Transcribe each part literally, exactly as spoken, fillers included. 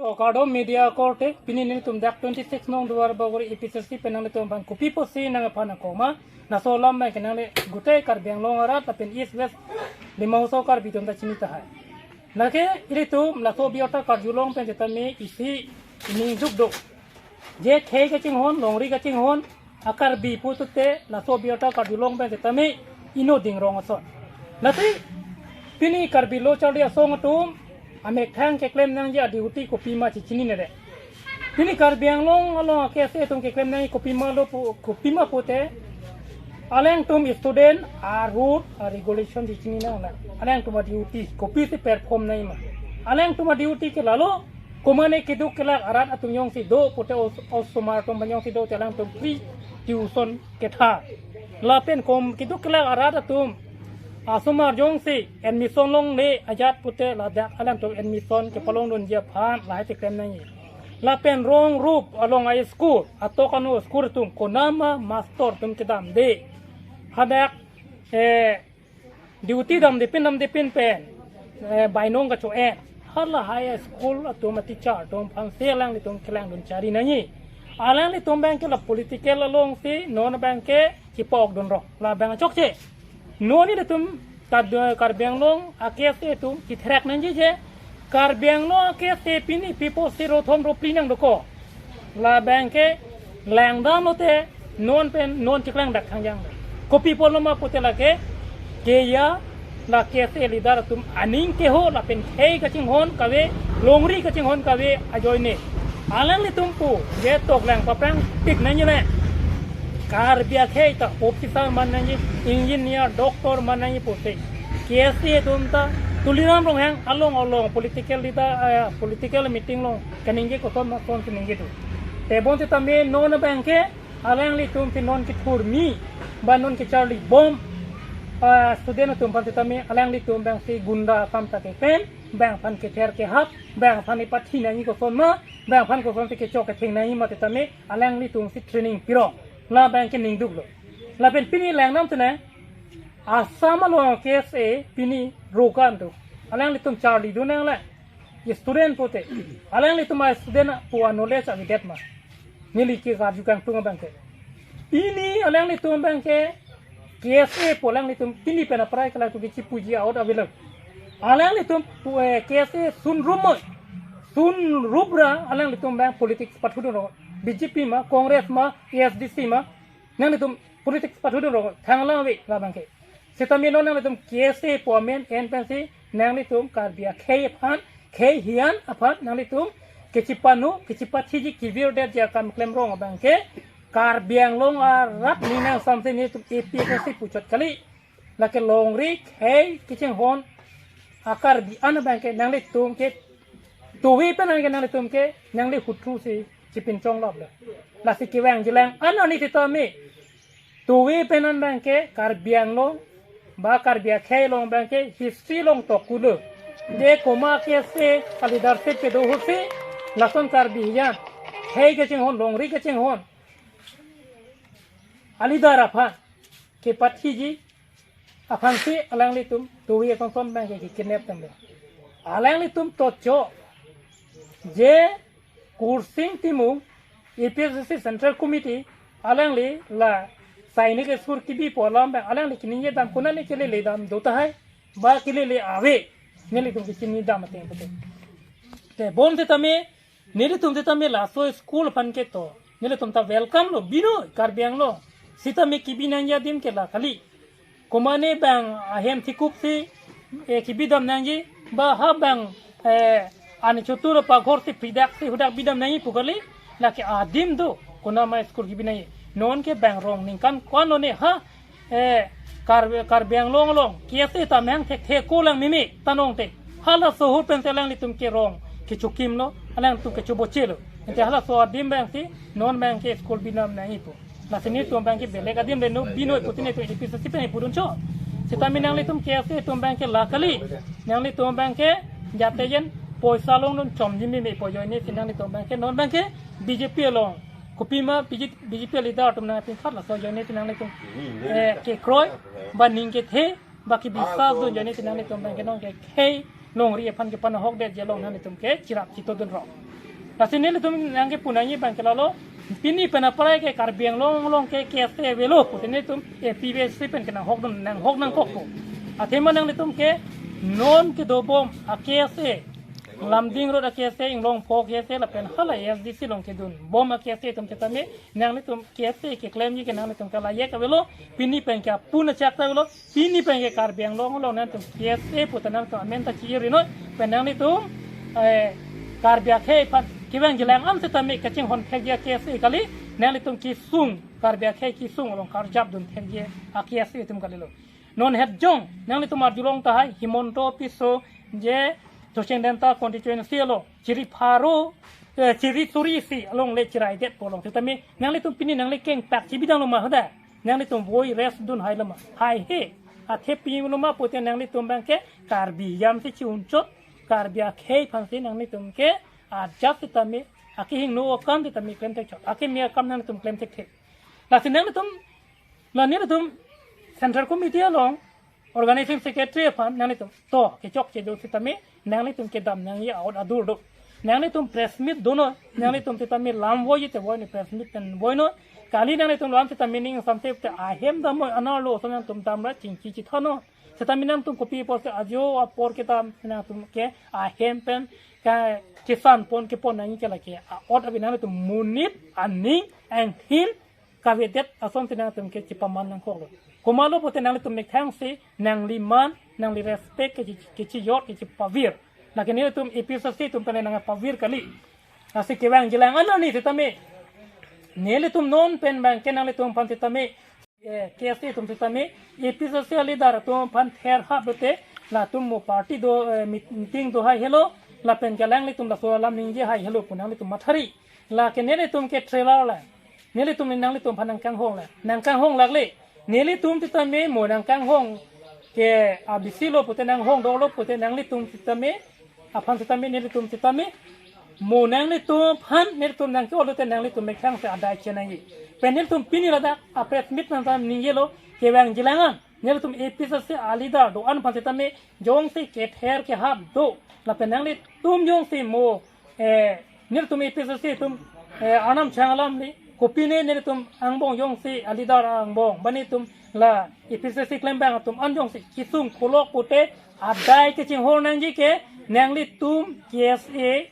To kardom media korte, pini nelitum dak twenty six nong Duarbagori A P C C pen nanglitum aphan kopi pusi nangphan akoma, laso alam abang ke nangli gute Karbi Anglong arat lapen East West Dima Hasao Karbi atum ta chini tahai. Lake ilitum laso abirta karjulong pen setame isi ining duk duk. Je khei kachinghon, longri kachinghon, a Karbi pulote laso abirta karjulong pen setame inut ding rong ason. Lasi pini Karbi Lo Charli Asong atum amethang keklem nangji aduty kopima chechinine re. Pini Karbi Anglong along a-K S A atum keklem nangji kopima lo pu, kopima pulote alangtum student a-rule a-regulation chechinine nang. Alangtum aduty kopisi perform nangji ma. Alangtum aduty ke lalo, komane keduk kelak arat atum jongsi do pulote os-, osomar atum aphan jongsi do te alangtum free tuition ketha. Lapen kom keduk kelak arat atum asomar jongsi admission longle ajat pulote ladak alangtum admission kepalongdunji aphan lahai keklem nangji. Lapen rong rup along a-school, atok anu school atum konama master atum kedamde, hadak, eh, duty damde pin damde pin pen, eh, bainong kacho-en. Halahai a-school atum a-teacher atum aphansi alanglitum kelangdun chari nangji. Alanglitum abang ke la political alongsi non abang ke chipokdun rong. Labang chokche. Non ilitum ta do Karbi Anglong a-K S A atum kithrak nangji je Karbi Anglong a-K S A pini pi pusi ro thom ro phli nangdoko. Labang ke langdam lote non pen non chiklang dak thangjang. Kopi pulo ma pulote lake keya la K S A leader atum aning keho lapen khei kachinghon kave, longri kachinghon kave ajoine. Alanglitum pu je toklang paprang tik nangji le. Karbi akhei ta officer man nangji, engineer, doctor man nangji pusi. K S A atum ta Tuliram Ronghang along along political leader, eh, political meeting along kaningje koson ma son kaningje do. Tebon setame non abang ke alanglitum si non kethurmi, ba non kecharli bom, ah, student atum aphan setame alanglitum abang si gunda akam ta keklem, bang aphan kether kehap, bang aphan ipathi nangji koson ma, bang aphan kosonsi kechok ketheng nangji ma setame alanglitum si training pirong. Labang ke ning duklo. Lapen pini langdam tene, Assam along K S A pini rokan do. Alanglitum charlidun nang le. Ye student pulote. Alanglitum a-student pu a-knowledge avedet ma. Neli ke karju kangtung abang ke. Pini alanglitum abang ke K S A pu alanglitum pini pen aprai kala tu kichi puji out avelo. Alanglitum pu, eh, K S A sun rup moi. Sun rup ra alanglitum abang politics pathudun rong. B J P ma, Congress ma, A S D C ma. Nanglitum politics pathudun rong thang lang ave labang ke. Setame non nanglitum K S A pu amen en pensi nanglitum Karbi akhei aphan, khei hian aphan nanglitum kechipanu, kechipathiji kevirdetji akam klem rong abang ke Karbi Anglong arat ning nangsamse nelitum A P H L C puchot kali. Lake longri khei kachinghon a-Karbi an abang ke nanglitum ke tuvi pen an ke nanglitum ke nangli huthu si chipinchong lop le. Lasi kevang jilang an ani setame tuvi pen an abang ke Karbi Anglong ba Karbi akhei along abang ke history along tok kulo. Je komat K S A a-leadership kedo ahutsi lason Karbi hian khei kachinghon, longri kachinghon a-leader aphan kepathiji aphansi alanglitum tuvi ason son abang ke kidnap tanglo. Alanglitum tocho je Kursing Timung A P H L C Central Committee alangli la Sainik School kebi pu alam abang alangli kaningje dam konane kelele dam do tahai ba kelele ave nelitum kachini dam ateng pulote. Tebon setame nelitum setame laso school aphan ke to nelitum ta welcome lo, binoi Karbi Anglong. Setame kebi nangji adim ke la kali. Komane bang ahem thikup si, eh, kebi dam nangji, ba ha bang, eh, ani chotur paghor si pidak si hudak bi dam nangji pu kali, lake adim do, konama school kebi nangji. Non ke bang rong ningkan ko-an lo ne ha, eh, Kar-, Karbi Anglong along, K S A ta mehang thekthe ko lang mimi, tanong te. Halaso ahut pensi alanglitum ke rong, kechokim lo, alangtum kechoboche lo. Ante halaso adim abang si, non abang ke school bi dam nangji pu. Lasi nelitum abang ke belek adim le no binoi putin nelitum A P C C pen puduncho. Setame nanglitum K S A atum abang ke la kali. Nanglitum abang ke jate jen poisa longdun chomji mimi pu ajoine si nanglitum abang ke non abang ke B J P along. Kopima B J P, B J P leader atum nangpinkhat laso ajoine si nanglitum, eh, kekroi, ba ning kethe, ba kebisas dun ajoine si nanglitum abang ke non ke khei longri aphan kepanahokdetji along nanglitum ke chirap chitodun rong. Lasi nelitum nangkepu nangji abang ke lalo, pini pen aprai ke Karbi Anglong along ke K S A avelo pute nelitum A P H L C pen ke nanghok dun, nanghok nangkokpo. Athema nanglitum ke non kedobom a K S A, Lumding Road a K S A, Inglongpho K S A lapen hala A S D C along kedunbom a K S A atum setame nanglitum K S A keklemji ke nanglitum ke layek avelo, pini pen ke apun achak ta avelo, pini pen ke Karbi Anglong along nangtum K S A puta nangtum amen ta chi-iri noi, pen nangtum, eh, Karbi akhei aphan kevangjilang an setame kachinghon thekji a K S A kali, nangtum kesung, Karbi akhei kesung along karjap dun thekji a K S A atum kalilo. Non het jong, nangtum arjulong tahai, Himanta Biswa je Tocheng Denta constituency along, chiri pharo, eh, chiri suri isi along le chiraidetpo along setame, nangtum pini nangli kengpak chibidang lo ma hoda. Nanglitum voi rest dun hai lo ma? Haihe. Athe pi lo ma pute nanglitum abang ke Karbi yam si chi-unchot, Karbi akhei aphan si nanglitum ke ajat setame, akehingno akam setame klem thekchot, akeme akam nanglitum klem thekthe. Lasi nanglitum, la nelitum Central Committee along Organizing Secretary aphan nanglitum to kechokche do setame, nanglitum kedam nangji a-ot adur do. Nanglitum press meet do noi, nanglitum setame lam voiji te voi noi, press meet pen voi noi. Kali nanglitum lam setame ning samse te ahem dam noi, anerlo ason nangtum damra chingki chitha noi. Setame nangtum kopi apotsi ajo apor kedam nangtum ke ahem pen ka kesan pon kepon nangji ke lake a-ot ave, nanglitum monit aning angthin kavedet asonsi nangtum ke chipaman nangkoklo. Komatlo pute nanglitum methang si nangli man, nangli respect kechi, kechijor, kechipavir. Lake nelitum A P H L C atum pen nangpavir kali. Lasi kevangjilang an arni setame, nelitum non pen abang ke nanglitum aphan setame, eh, K S A atum setame, A P H L C a-leader atum aphan therhap pute, latum mo party do, eh, meet-, meeting do haihelo, lapen ke alanglitum laso alam ningje haihelo pu nanglitum mathari. Lake nelitum ke trailer la. Nelitum ni nanglitum aphan nangkanghong la. Nangkanghong lakle. Nelitum setame mo nangkanghong ke abisi lo pute, nanghong dolo pute nanglitum setame, aphan setame, nelitum setame, mo nanglitum aphan nelitum nangke-ot lote nanglitum methang si adai chenangji. Pen nelitum pini ladak a-press meet nangtum ningjelo, kevangjilang an nelitum A P H L C a-leader do-an aphan setame jongsi kether kehap do, lapen nanglitum jongsi mo, eh, nelitum A P H L C atum, eh, arnam chang alam li, kopine nelitum angbong jongsi a-leader angbong, ba nelitum la A P H L C klembang atum an jongsi kesung pholok pute adai kechinghon nangji ke, nanglitum K S A,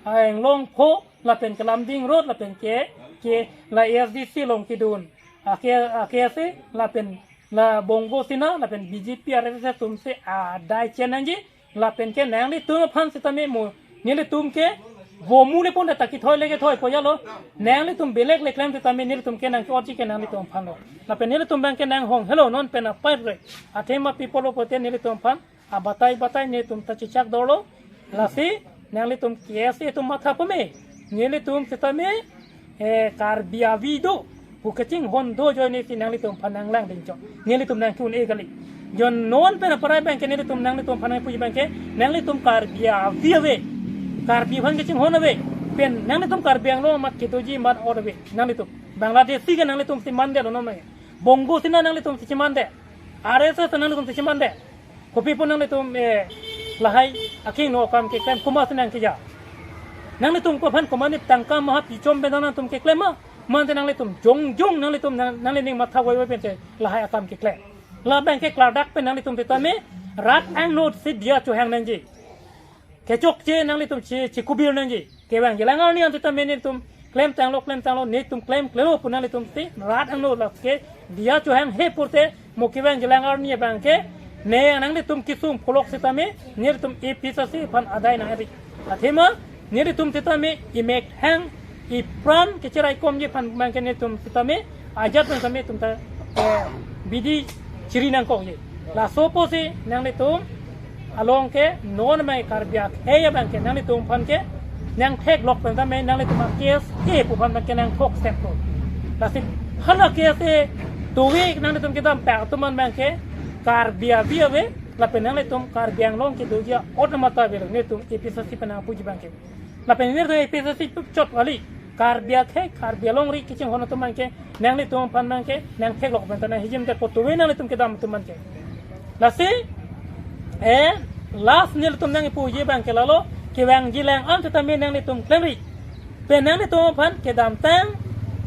a Inglongpho, lapen ke Lumding Road, lapen ke, ke la A S D C along kedun a K, a K S A, lapen la Bongo Sena, lapen B J P, R S S atum si adai chenangji, lapen ke nanglitum aphan setame mo, nelitum ke vomu le pon ta kethoi le kethoipo jalo, nanglitum belek le klem setame nelitum ke nangke-otji ke nanglitum aphan lo. Lapen nelitum abang ke nanghonghelo non pen apar re. Athema pi apotlo pute nelitum aphan abatai batai nelitum ta chechak dorlo. Lasi nanglitum K S A atum matha pame. Nelitum setame, eh, Karbi avi do, pu kechinghon do ajoine si nanglitum aphan nanglang dingcho. Nelitum nangke-un-e kali. Jon non pen aprai abang ke nelitum nanglitum aphan nangpuji abang ke, nanglitum Karbi avi ave. Karbi aphan kechinghon ave. Pen nanglitum Karbi Anglong amat kedoji amat or ave. Nanglitum Bangladeshi ke nanglitum si mandetlo non me. Bongo Sena nanglitum si chimande. R S S nanglitum si chimande. Kopi pu nanglitum, eh, lahai akehingno akam keklem komatsi nangkeja? Nanglitum ko aphan komatne tangka maha pichom pen nangtum keklem ma? Mate nanglitum jongjong nanglitum nang, nangli ning matha voivoi pen si lahai akam keklem. Labang ke klardak pen nanglitum setame rat angno si diya chohang nangji. Kechokche nanglitum chi, chikubir nangji. Kevangjilang arni an setame nelitum klemtanglo, klemtanglo, nelitum klemklelo pu nanglitum si rat angno lake diya chohanghe pute mo kevangjilang arni abang ke ne nanglitum kesung pholok setame nelitum A P H L C aphan adai nang-eri. Athema nelitum setame imek hang ipran kechiraikomji aphan abang ke nelitum setame ajat pen setame itum ta, eh, bidi chiri nangkokji. Laso apotsi nanglitum along ke non mai Karbi akhei abang ke nanglitum aphan ke nangtheklok pen setame nanglitum a K S A pu aphan abang ke nangthok step lo. Lasi hala K S A tove nanglitum kedam pak atum an abang ke Karbi avi ave, lapen nanglitum Karbi Anglong kedoji a-ot amat ta avelo, nelitum A P H L C pen nangpuji abang ke. Lapen nelitum A P H L C chot kali. Karbi akhei, Karbi alongri kechinghon atum abang ke, nanglitum aphan abang ke nangtheklok pen ta nanghijim det po tove nanglitum kedam atum abang ke. Lasi, eh, last nelitum nangpuji abang ke lalo, kevangji lang an setame nanglitum klemri. Pen nanglitum aphan kedamtang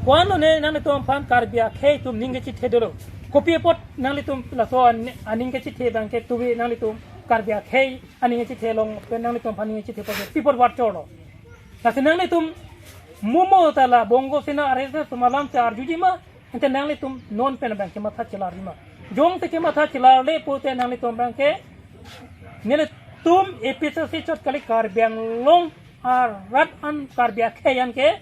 ko-an lone nanglitum aphan Karbi akhei atum aning kachethe dolo. Kopi apot nanglitum laso an-, aning kachethe abangke tuwi nanglitum Karbi akhei aning kachethe along pen nanglitum aphan aning kachethe apot si apot vat cholo. Lasi nanglitum mumo ta la Bongo Sena R S S atum alam si arjuji ma, ante nanglitum non pen abangke matha chelarji ma. Jongsi kematha chelarle pute nanglitum abangke, nelitum A P H L C chot kali, Karbi Anglong arat an, Karbi akhei an ke,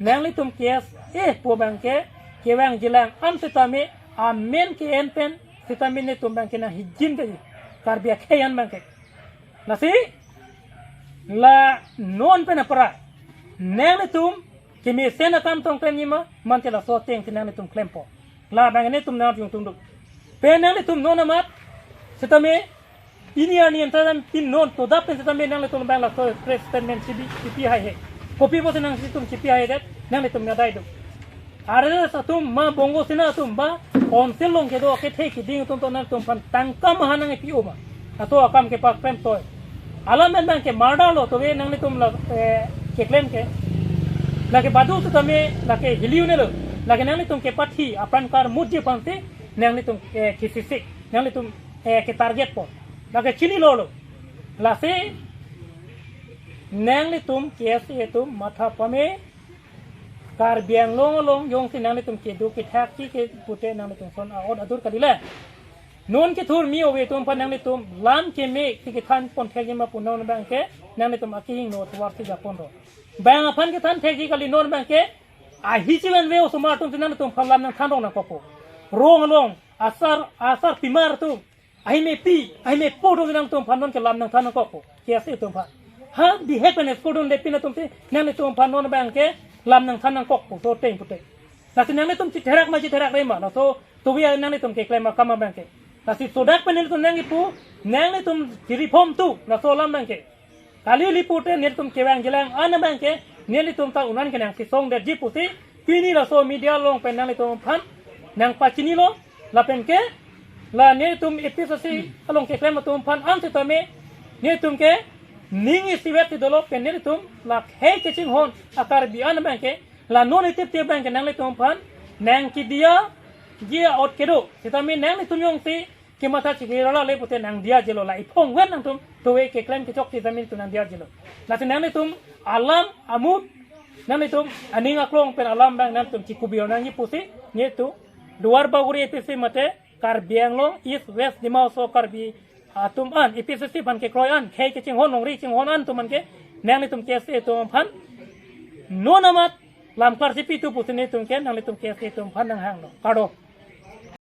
nanglitum K S A pu abangke kevangji lang an setame amen ke-en pen setame nelitum abangke nanghijin kali, Karbi akhei an abangke. Lasi la non pen apra nanglitum kemesen akam tong klemji ma, mate laso ateng si nanglitum klempo. Labang nelitum nangjung tungduk. Pen nanglitum non amat setame pini arni anta dam pin non to dap pen setame nanglitum abang laso press statement chibi, chipi haihe. Kopi apotsi nangtum chipi haihedet, nanglitum ngadai duk. R S S atum ma Bongo Sena atum ba council along kedo kethe keding atum to nangtum aphan tangka maha nangpi-o ma. Laso akam kepaklem toi. Alam pen abangke murder lo, tuwi nanglitum la, eh, keklem ke. Lake badu setame lake hili un-elo. Lake nanglitum kepathi apran karmutji aphansi nanglitum, eh, kesisik. Nanglitum, eh, ketarget po. Lake chinilo lo. Lasi nanglitum K S A atum matha pame, Karbi Anglong along jongsi nanglitum kedo kethakji ke pute nanglitum ason a-ot adur kali le. Non kethur mi ove atum aphan nanglitum lam keme si kethan pon thekji ma pu non abangke nanglitum akehingno tovar si japon ro. Bang aphan kethan thekji kali, non abangke ahi chivan ve osomar atum si nanglitum aphan lam nangthan rong nangkokpo. Rong along asar, asarpimar atum, ahi mepi, ahi mepo atum si nanglitum aphan non ke lam nangthan nangkokpo, K S A atum aphan. Ha bihek pen school dunde pin atum si nanglitum aphan non abangke lam nangthan nangkokpo, so ateng pute. Lasi nanglitum chetherak ma chetherakre ma, laso tuwi nanglitum keklem akam abangke. Lasi sodak pen nelitum nangkipu, nanglitum chiri phom tu, laso alam abangke. Kali li pute nelitum kevangji lang an abangke, nelitum ta un-an ke nangchesongdetji pusi, pini laso media along pen nanglitum aphan nangpachinilo, lapen ke la nelitum A P H L C along keklem atum aphan an setame nelitum ke ning isivet si dolo, pen nelitum la khei kachinghon a-Karbi an abangke, la non itip tip abangke nanglitum aphan nangkediyaji a-ot kedo. Setame nanglitum jongsi kematha chikirala le pute nangdiyajilo, la iphong ven nangtum tuwi keklem kechok si setame nangtum nangdiyajilo. Lasi nanglitum alam amut, nanglitum aning aklong pen alam abang nangtum chikubi nangji pusi, nelitum Duar Bagori A P C mate Karbi Anglong East West Dima Hasao Karbi atum an, A P H L C aphan kekroi an, khei kachinghon, longri chinghon an atum an ke, nanglitum K S A atum aphan non amat lam klar chipi tu pusi nelitum ke, nanglitum K S A atum aphan nanghanglo. Kardom.